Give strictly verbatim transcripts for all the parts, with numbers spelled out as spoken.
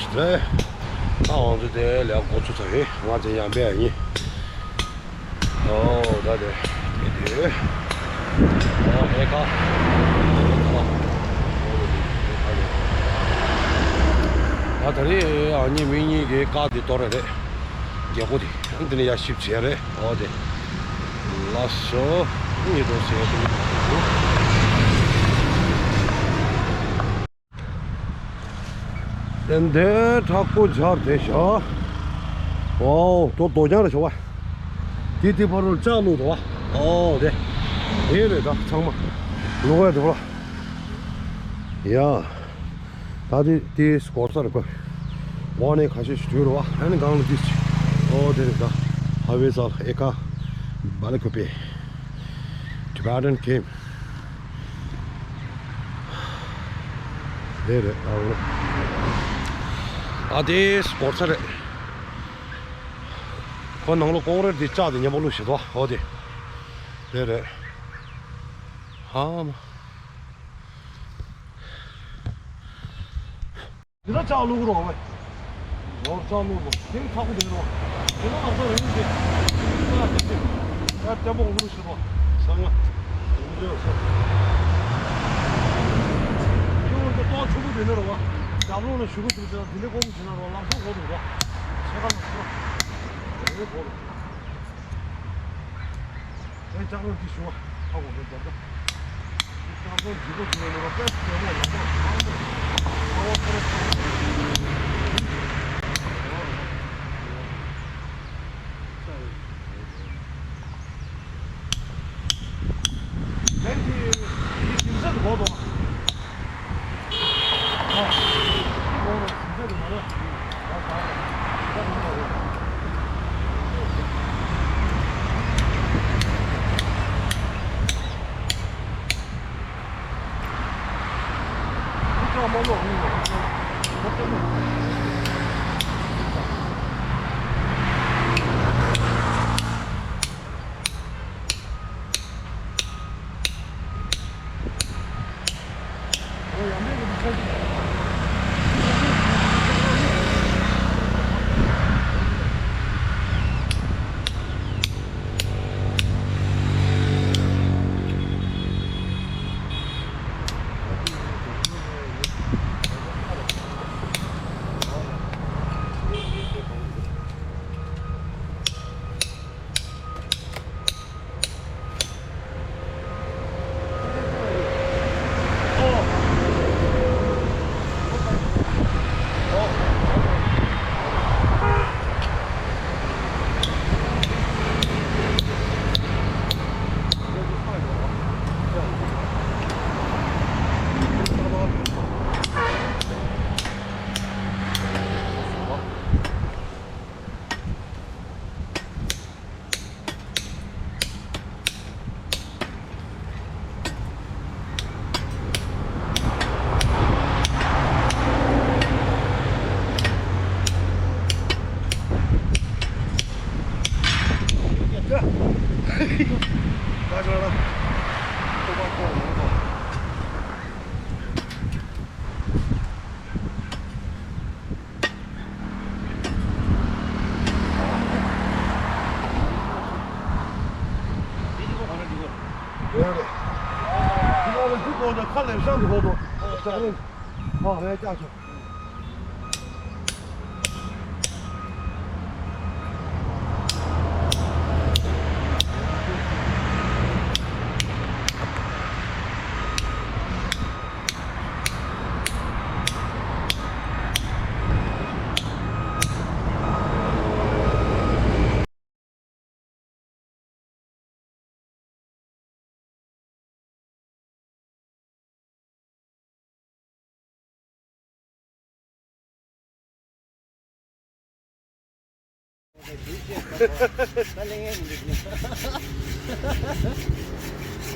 རེད། ད་ང་ཚོ་དེ་ལས་འགོ་ཚུགས་ཚར་རེད། ང་ཚོ་ཡང་པས་ཡིན། ཨོ་ད་དེ་དེ་དེ། ཨོ་ཧེ་ཁ། ད་ད་རེས་ཨ་ནི་མི་གཉིས་ཀྱི་ཀ་དེ་གཏོར་རེད། རྒྱལ་སྒོ་དེ་འདི་ནས་ཡར་ཞིབ་བྱས་རེད། ཨོ་དེ། ལགས་སོ། ཉེ་དུ་ཟེར་དུ། ཏན་ཏན་དྲག་པོ་འབྱར་བསྡད་ཤག་ཨོ་དོ་རྡོ་རྐྱང་རེད་ཤག་པ། དེ་དེ་ཕར་ལ་ལྕགས་བླུགས་འདུག་པ། ཨོ་དེ། དེ་རེད་ད་ཚང་མ། ལོག་ཡ་འདུག་པ། ཡ། ད་དེ་དེ་སྐོར་ས་རེད་པ། འོག་ནས་ཁ་ཤས་ཤིག་བྲོས་རེད་པ། ཨ་ནི་སྒང་ལ་དེ། ཨོ་དེ་རེད་ད། ཧ་བེ་ས་ཨེ་ཀ་བ་ལ་ཁོ་པེ། Tibetan Camp། རེད་རེད། ཨ་འོ། ཨ་དེ་སྐོར་ས་རེད། ཁོ་ནང་ལོགས་ཀོང་རེད་དེ་ལྕགས་དེ་ཉམས་པོ་བླུགས་ཤི་དོ། ཨོ་དེ། རེད་རེད། ཧ་མ། འདི་ལ་ལྕགས་བླུགས་རོགས་བས། ལོར་ལྕགས་བླུགས་རོགས། དེ་ཚ་པོ་དེ་རོགས། དེ་ལ་ལག་ས་རིང་དེ། ལ་དེ་དེ། ཡར་བརྟན་པོ་འོང་རོགས་ཞུ་རོགས། ས་ང་། འོང་འདོད་སོ། ཡོང་འདི་ཏོག་ཆུ་བོ་དེ་ནས་རོགས། རྒྱབ་ལོགས་ལ་ཞུ་གི་འདུག་ཟེར། དེ་ནས་ཀོང་ཞུ་ན་རོགས། ལག་ས་འོང་འདུག་རོགས། ཆེ་ཁ་ལ་ཞུ་རོགས། དེ་ནས་འོང་རོགས། ཨེ་ལྕགས་རོ་འདི་ཞུ་བ་ཧ་གོ་མེད་པ་འདྲ། འདི་ལྕགས་རོ་འདི་གོ་འདི་ནས་ནོར་བ་དཔེ་སྐྱོ་མོ་ཡག་པོ་ཧ་གོ་ཧ་གོ་ཁོ་རེ་ཁོ་རེ། ལན་གྱི་འདི་ཞིམ་ཟས་དུ་གོ་དོ།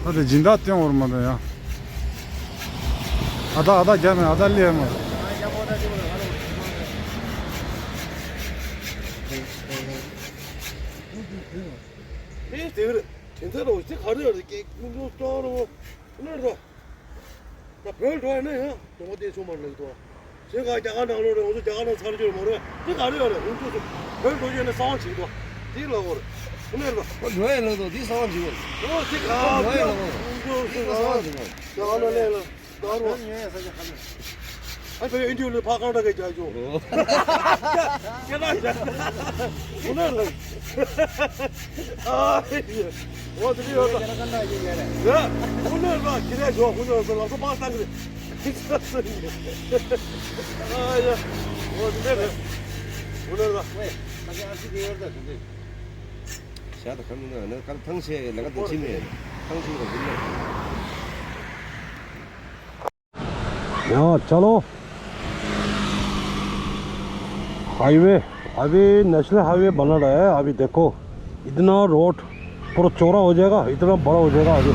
ད་དེ་སྦྱིན་བདག་སྟོན་འོར་མ་ད་ཡ། ཨ་ད་ཨ་ད་རྒྱ་མེད་ཨ་ད་ལེ་མ། ཨེ་དེ་རེད། དེ་འདྲ་རོ་དེ་ག་རེ་རེད་ཀྱེ་ཀུན་སློང་སྟོང་རོ། ནར་ད། ད་བོད་འགྲོ་ཡ་ན་ཡང་དོང་པོ་དེ་ཆུང་མར་ལེགས་དོ། ཞེས་ག་རྒྱ་གར་ནང་ལོགས་རེད། ང་ཚོ་རྒྱ་གར་ནང་ཚར་གྱི་ཡོད་མ་རེད། དེ་ག་རེ་ཡོད་རེད། ང་ཚོ་བོད་འགྲོ་རྒྱུ་ནས་གསང་བ་བྱེད་དོ། དེ་ལ་འོ་རེད། དེ་ནས་རེད་པ། ཁོ་འགྲོ་ཡ་ལ་དོ་དེ་གསང་བ་བྱེད་དགོས། ཨོ་དེ་ག་ཁོ་འགྲོ་ཡ་ལ་དོ། ང་ཚོ་དེ་ག་གསང་བ་བྱེད་དགོས། རྒྱ་གར་ནང་ལས་ལ་ག་རོ། ཨ་ཕའི་ཨིན་ཇི་ལ་ཕ་གང་འདྲ་གི་རྒྱ་ཇོ། ཁྱེད་རང་རྒྱ་ཁོ་ན་ལ། ཨ་ཧེ། འོ་དེ་ཡོད་ད། ཡ་ཁོ་ན་ལ་ཁྱེད་རང་ཇོ་ཁོ་ན་ལ་ལག་པ་སྤར་བཏང་གི་རེད། ཨ་ཡ། འོ་དེ་འདྲ་རེད། འོ་ན་ལ། ཤ་དང་ཁམ་ནི་ན་ཁར་ཐང་ཆད་ལ་ཁ་དང་ཕྱི་མེད། ཐང་ཆད་ལ་འཛིན་ན། यहाँ चलो। हाईवे, अभी नेशनल हाईवे बना रहा है। अभी देखो, इतना रोड पूरा चौड़ा हो जाएगा, इतना बड़ा हो जाएगा अभी।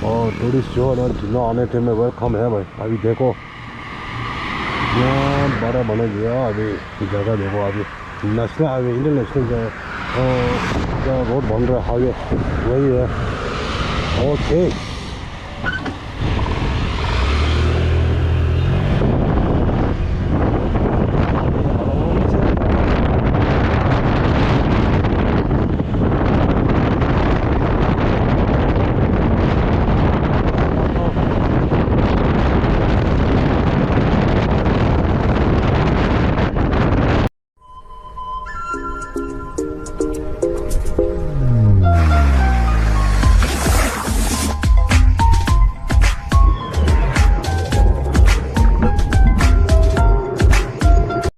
और टूरिस्ट जो है ना, जितना आने टाइम में वेलकम है भाई। अभी देखो, इतना बड़ा बना दिया अभी जगह। देखो, अभी नेशनल हाईवे, इंटरनेशनल जो है, अ, जो रोड बन रहा है, हाईवे, वही है। ओके।